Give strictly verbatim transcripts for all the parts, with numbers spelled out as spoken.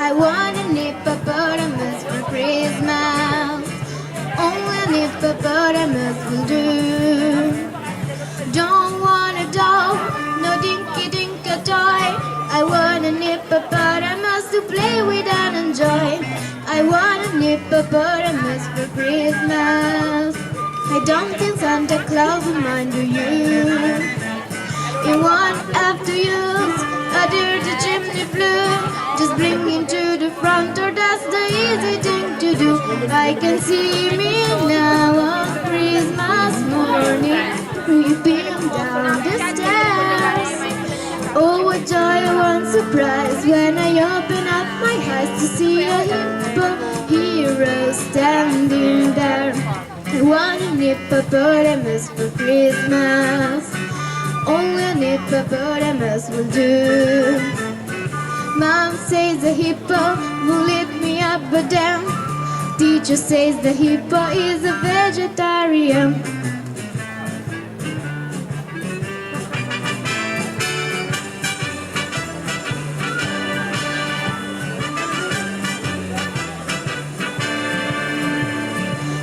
I want an hippopotamus for Christmas. Only an hippopotamus will do. Don't want a doll, no dinky dinky toy. I want an hippopotamus to play with and enjoy. I want an hippopotamus for Christmas. I don't think Santa Claus will mind, do you? In one afternoon, a dirty chimney flue, just blinking to the front door, that's the easy thing to do. I can see me now on Christmas morning, creeping down the stairs. Oh, what joy and what surprise when I open up my eyes to see a hippo hero standing there. I want an hippopotamus for Christmas. Only an hippopotamus will do. Mom says the hippo will eat me up, but then teacher says the hippo is a vegetarian.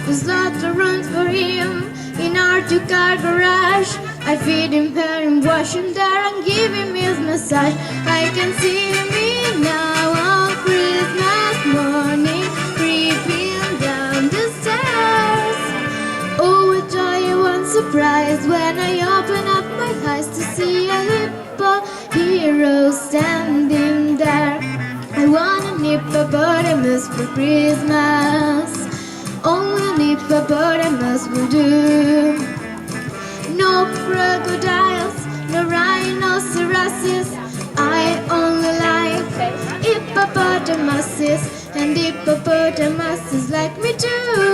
There's lots of room for him in our two-car garage. I feed him, pair him, wash him there, and give him his massage. I can see me now on Christmas morning, creeping down the stairs. Oh, what joy and what surprise when I open up my eyes to see a hippo hero standing there. I want an hippopotamus for Christmas. Only an hippopotamus will do. No crocodiles, no rhinoceroses. I only like hippopotamuses, and hippopotamuses like me too.